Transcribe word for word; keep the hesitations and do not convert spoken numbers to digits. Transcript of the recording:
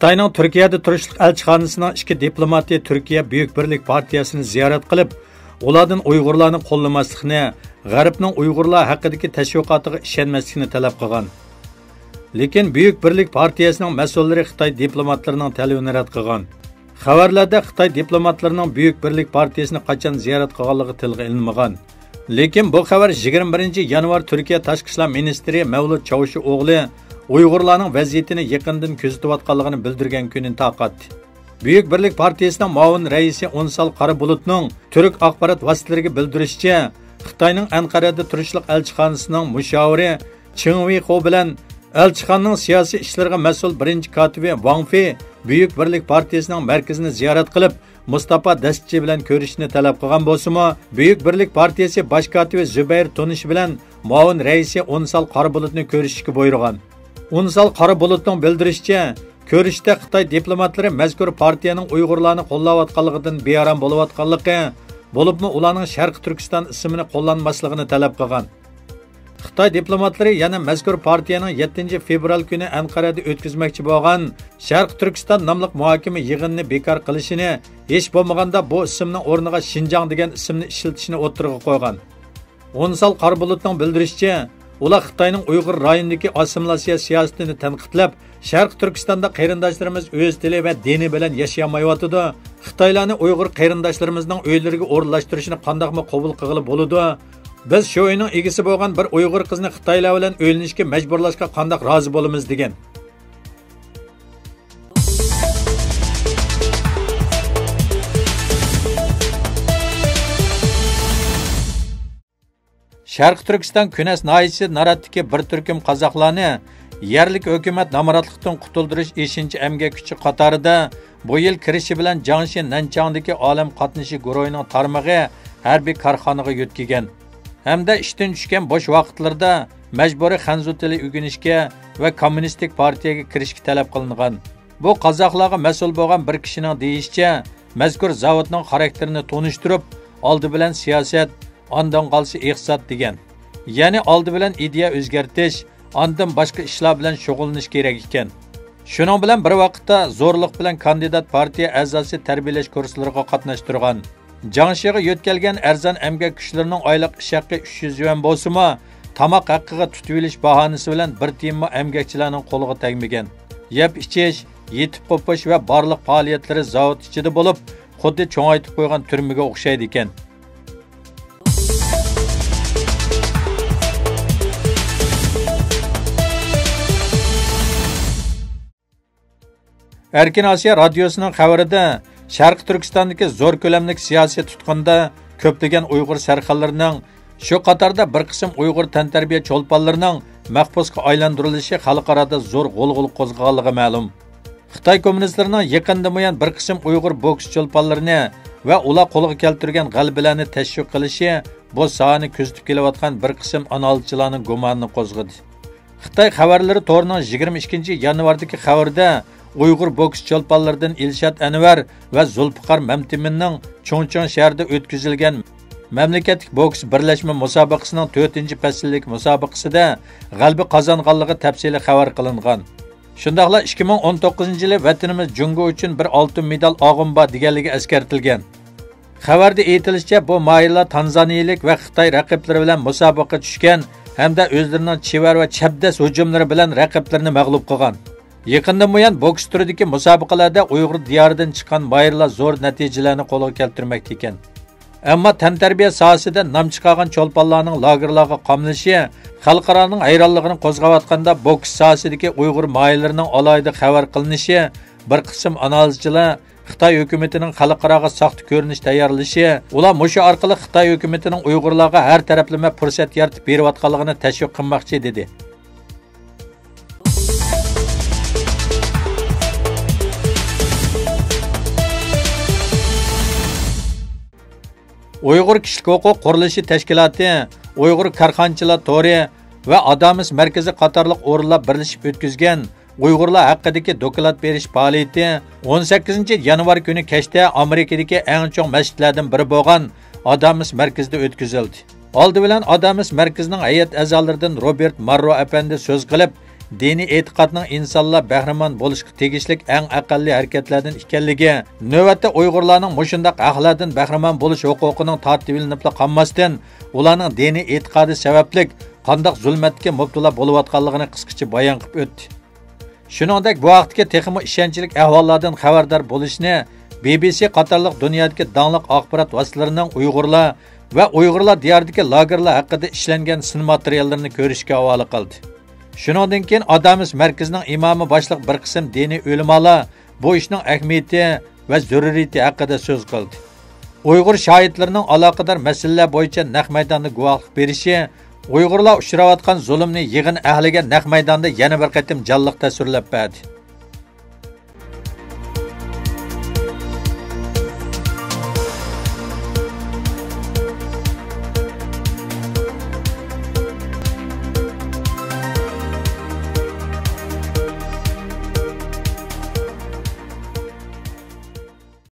خىتاينىڭ تۈركىيەدە تۇرۇشلۇق ئەلچىخانىسىنىڭ ئىككى دىپلوماتى تۈركىيە بۈيۈك بىرلىك پارتىيەسىنى زىيارەت قىلىپ، ئۇلاردىن ئۇيغۇرلارنى قوللىماسلىقنى، غەربنىڭ ئۇيغۇرلار ھەققىدىكى تەشۋىقاتىغا ئىشەنمەسلىكنى تەلەپ قىلغان. لېكىن بۈيۈك بىرلىك پارتىيەسىنىڭ مەسئۇللىرى خىتاي دىپلوماتلىرىنىڭ تەلىپىنى رەت قىلغان. خەۋەرلەردە خىتاي دىپلوماتلىرىنىڭ بۈيۈك بىرلىك پارتىيەسىنى قاچان زىيارەت قىلغانلىقى تىلغا ئېلىنمىغان. لېكىن بۇ خەۋەر يىگىرمە بىرىنچى يانۋار تۈركىيە تاشقى ئىشلار مىنىستىرى مەۋلۇت چاۋۇشئوغلى ئۇيغۇرلارنىڭ ۋەزىيىتىنى يېقىندىن كۆزىتىۋاتقانلىقىنى بىلدۈرگەن كۈنىنى تارقاتتى. بۈيۈك بىرلىك پارتىيىسىنىڭ مۇئاۋىن رەئىسى ئۇنسال قارابۇلۇتنىڭ تۈرك ئاخبارات ۋاسىتىلىرىگە بىلدۈرۈشىچە، خىتاينىڭ ئەنقەرەدە تۇرۇشلۇق ئەلچىخانىسىنىڭ مۇشاۋىرى چېڭ ۋېيخۇ بىلەن ئەلچىخانىنىڭ سىياسىي ئىشلىرىغا مەسئۇل بىرىنچى كاتىپى ۋاڭ فې بۈيۈك بىرلىك پارتىيىسىنىڭ مەركىزىنى زىيارەت قىلىپ، مۇستاپا دەستىچى بىلەن كۆرۈشۈشنى تەلەپ قىلغان بولسىمۇ، بۈيۈك بىرلىك پارتىيىسى باش كاتىپى زۇبەيىر تۇنىش بىلەن مۇئاۋىن رەئىسى ئۇنسال قارابۇلۇتنى كۆرۈشۈشكە بۇيرۇغان. ئۇنسال قارابۇلۇتنىڭ بىلدۈرۈشىچە، كۆرۈشۈشتە خىتاي دىپلوماتلىرى مەزكۇر پارتىيەنىڭ ئۇيغۇرلارنى قوللاۋاتقانلىقىدىن بىئارام بولۇۋاتقانلىقى، بولۇپمۇ ئۇلارنىڭ شەرقىي تۈركىستان ئىسمىنى قوللانماسلىقىنى تەلەپ قىلغان. خىتاي دىپلوماتلىرى يەنە مەزكۇر پارتىيەنىڭ يەتتىنچى فېۋرال كۈنى ئەنقەرەدە ئۆتكۈزمەكچى بولغان شەرقىي تۈركىستان ناملىق مۇھاكىمە يىغىنىنى بىكار قىلىشىنى، ھېچ بولمىغاندا بۇ ئىسىمنىڭ ئورنىغا شىنجاڭ دېگەن ئىسىمنى ئىشلىتىشنى ئوتتۇرىغا قويغان. ئۇنسال قارابۇلۇتنىڭ بىلدۈرۈشىچە، ئۇلار خىتاينىڭ ئۇيغۇر رايونىدىكى ئاسسىمىلياتسىيە سىياسىتىنى تەنقىدلەپ، شەرقىي تۈركىستاندا قېرىنداشلىرىمىز ئۆز تىلى ۋە دىنى بىلەن ياشىيالمايۋاتىدۇ. خىتايلارنى ئۇيغۇر قېرىنداشلىرىمىزنىڭ ئۆيلىرىگە ئورۇنلاشتۇرۇشىنى قانداقمۇ قوبۇل قىلغىلى بولىدۇ؟ بىز شۇ ئۆينىڭ ئىگىسى بولغان بىر ئۇيغۇر قىزنى خىتايلار بىلەن ئۆيلىنىشكە مەجبۇرلاشقا قانداق رازى بولىمىز؟ دېگەن. شەرقىي تۈركىستان كۈنەس ناھىيەسى ناراتتىكى بىر تۈركۈم قازاقلارنى يەرلىك ھۆكۈمەت نامراتلىقتىن قۇتۇلدۇرۇش ئېشىنچا ئەمگەك كۈچى قاتارىدا بۇ يىل كىرىشى بىلەن جياڭشى نەنچاڭدىكى ئالەم قاتنىشى گۇرۇھىنىڭ تارمىقى ھەربىي كارخانىغا يۆتكىگەن ھەمدە ئىشتىن چۈشكەن بوش ۋاقىتلىرىدا مەجبۇرىي خەنزۇ تىلى ئۆگىنىشكە ۋە كوممۇنىستىك پارتىيەگە كىرىشكە تەلەپ قىلىنغان. بۇ قازاقلارغا مەسئۇل بولغان بىر كىشىنىڭ دېيىشىچە، مەزكۇر زاۋۇتنىڭ خاراكتېرىنى تونۇشتۇرۇپ، ئالدى بىلەن سىياسەت، ئاندىن قالسا ئىقتىساد دېگەن. يەنى ئالدى بىلەن ئىدىيە ئۆزگەرتىش، ئاندىن باشقا ئىشلار بىلەن شۇغۇللىنىش كېرەك ئىكەن. شۇنىڭ بىلەن بىر ۋاقىتتا زورلۇق بىلەن كاندىدات پارتىيە ئەزاسى تەربىيەلەش كۇرسلىرىغا قاتناشتۇرغان. جياڭشىغا يۆتكەلگەن ئەرزان ئەمگەك كۈچلىرىنىڭ ئايلىق ئىش ھەققى ئۈچ يۈز يۈەن بولسىمۇ، تاماق ھەققىگە تۇتۇۋېلىش باھانىسى بىلەن بىر تىيىنمۇ ئەمگەكچىلەرنىڭ قولىغا تەگمىگەن. يەپ ئىچىش، يېتىپ قوپۇش ۋە بارلىق پائالىيەتلىرى زاۋۇت ئىچىدە بولۇپ، خۇددى چوڭايتىپ قويغان تۈرمىگە ئوخشايدىكەن. ئەركىن ئاسىيا رادىيوسىنىڭ خەۋىرىدە، شەرقىي تۈركىستاندىكى زور كۆلەملىك سىياسىي تۇتقۇندا كۆپلىگەن ئۇيغۇر سەرخىللىرىنىڭ، شۇ قاتاردا بىر قىسىم ئۇيغۇر تەنتەربىيە چولپانلىرىنىڭ مەھبۇسقا ئايلاندۇرۇلۇشى خەلقئارادا زور غۇلغۇلا قوزغىغانلىقى مەلۇم. خىتاي كوممۇنىستلىرىنىڭ يېقىندىن بۇيان بىر قىسىم ئۇيغۇر بوكس چولپانلىرىنى ۋە ئۇلار قولغا كەلتۈرگەن غەلىبىلەرنى تەشۋىق قىلىشى بۇ ساھەنى كۆزىتىپ كېلىۋاتقان بىر قىسىم ئانالىزچىلارنىڭ گۇمانىنى قوزغىدى. خىتاي خەۋەرلىرى تورىنىڭ يىگىرمە ئىككىنچى يانۋاردىكى خەۋىرىدە ئۇيغۇر بوكس چولپانلىرىدىن ئىلشات ئەنۋەر ۋە زۇلپىقار مەمتىمىننىڭ چۇڭچىڭ شەھىرىدە ئۆتكۈزۈلگەن مەملىكەتلىك بوكس بىرلەشمە مۇسابىقىسىنىڭ تۆتىنچى پەسىللىك مۇسابىقىسىدە غەلىبە قازانغانلىقى تەپسىلىي خەۋەر قىلىنغان. شۇنداقلا ئىككى مىڭ ئون توققۇزىنچى يىلى ۋەتىنىمىز جۇڭگو ئۈچۈن بىر ئالتۇن مېدال ئالغۇم بار دېگەنلىكى ئەسكەرتىلگەن. خەۋەردە ئېيتىلىشىچە، بۇ ماھىرلار تانزانىيىلىك ۋە خىتاي رەقىبلىرى بىلەن مۇسابىقىگە چۈشكەن ھەمدە ئۆزلىرىنىڭ چېۋەر ۋە چەبدەس ھۇجۇملىرى بىلەن رەقىبلىرىنى مەغلۇپ قىلغان. يېقىندىن بۇيان بوكس تۈرىدىكى مۇسابىقىلەردە ئۇيغۇر دىيارىدىن چىققان ماھىرلار زور نەتىجىلەرنى قولغا كەلتۈرمەكتە ئىكەن. ئەمما تەنتەربىيە ساھەسىدە نام چىقارغان چولپانلارنىڭ لاگېرلارغا قامىلىشى خەلقئارانىڭ ھەيرانلىقىنى قوزغاۋاتقاندا، بوكس ساھەسىدىكى ئۇيغۇر ماھىرلىرىنىڭ ئالاھىدە خەۋەر قىلىنىشى بىر قىسىم ئانالىزچىلار خىتاي ھۆكۈمىتىنىڭ خەلقئاراغا ساختا كۆرۈنۈش تەييارلىشى، ئۇلار مۇشۇ ئارقىلىق خىتاي ھۆكۈمىتىنىڭ ئۇيغۇرلارغا ھەر تەرەپلىمە پۇرسەت يارىتىپ بېرىۋاتقانلىقىنى تەشۋىق قىلماقچى، دېدى. ئۇيغۇر كىشىلىك ھوقۇق قۇرۇلۇشى تەشكىلاتى، ئۇيغۇر كارخانىچىلار تورى ۋە ئادامىس مەركىزى قاتارلىق ئورۇنلار بىرلىشىپ ئۆتكۈزگەن ئۇيغۇرلار ھەققىدىكى دوكلات بېرىش پائالىيىتى ئون سەككىزىنچى يانۋار كۈنى كەچتە ئامېرىكىدىكى ئەڭ چوڭ مەسچىتلەردىن بىرى بولغان ئادامىس مەركىزىدە ئۆتكۈزۈلدى. ئالدى بىلەن ئادامىس مەركىزىنىڭ ھەيئەت ئەزالىرىدىن روبېرت ماررو ئەپەندى سۆز قىلىپ، دىنىي ئېتىقادنىڭ ئىنسانلار بەھرىمەن بولۇشقا تېگىشلىك ئەڭ ئەقەللىي ھەرىكەتلەردىن ئىكەنلىكى، نۆۋەتتە ئۇيغۇرلارنىڭ مۇشۇنداق ھەقلەردىن بەھرىمەن بولۇش ھوقۇقىنىڭ تارتىۋېلىنىپلا قالماستىن، ئۇلارنىڭ دىنىي ئېتىقادى سەۋەبلىك قانداق زۇلمەتكە مۇپتىلا بولۇۋاتقانلىقىنى قىسقىچە بايان قىلىپ ئۆتتى. شۇنىڭدەك بۇ ھەقتىكى تېخىمۇ ئىشەنچلىك ئەھۋاللاردىن خەۋەردار بولۇشنى بى بى سى قاتارلىق دۇنيادىكى داڭلىق ئاخبارات ۋاسىتىلىرىنىڭ ئۇيغۇرلار ۋە ئۇيغۇرلار دىيارىدىكى لاگېرلار ھەققىدە ئىشلەنگەن سىن ماتېرىياللىرىنى كۆرۈشكە ھاۋالە قىلدى. شۇنىڭدىن كېيىن ئادامىس مەركىزىنىڭ ئىمامى باشلىق بىر قىسىم دىنىي ئۆلىمالار بۇ ئىشنىڭ ئەھمىيىتى ۋە زۆرۈرىيىتى ھەققىدە سۆز قىلدى. ئۇيغۇر شاھىتلىرىنىڭ ئالاقىدار مەسىلىلەر بويىچە نەق مەيداندا گۇۋاھلىق بېرىشى ئۇيغۇرلار ئۇچراۋاتقان زۇلۇمنى يىغىن ئەھلىگە نەق مەيداندا يەنە بىر قېتىم جانلىق تەسۋىرلەپ بەردى.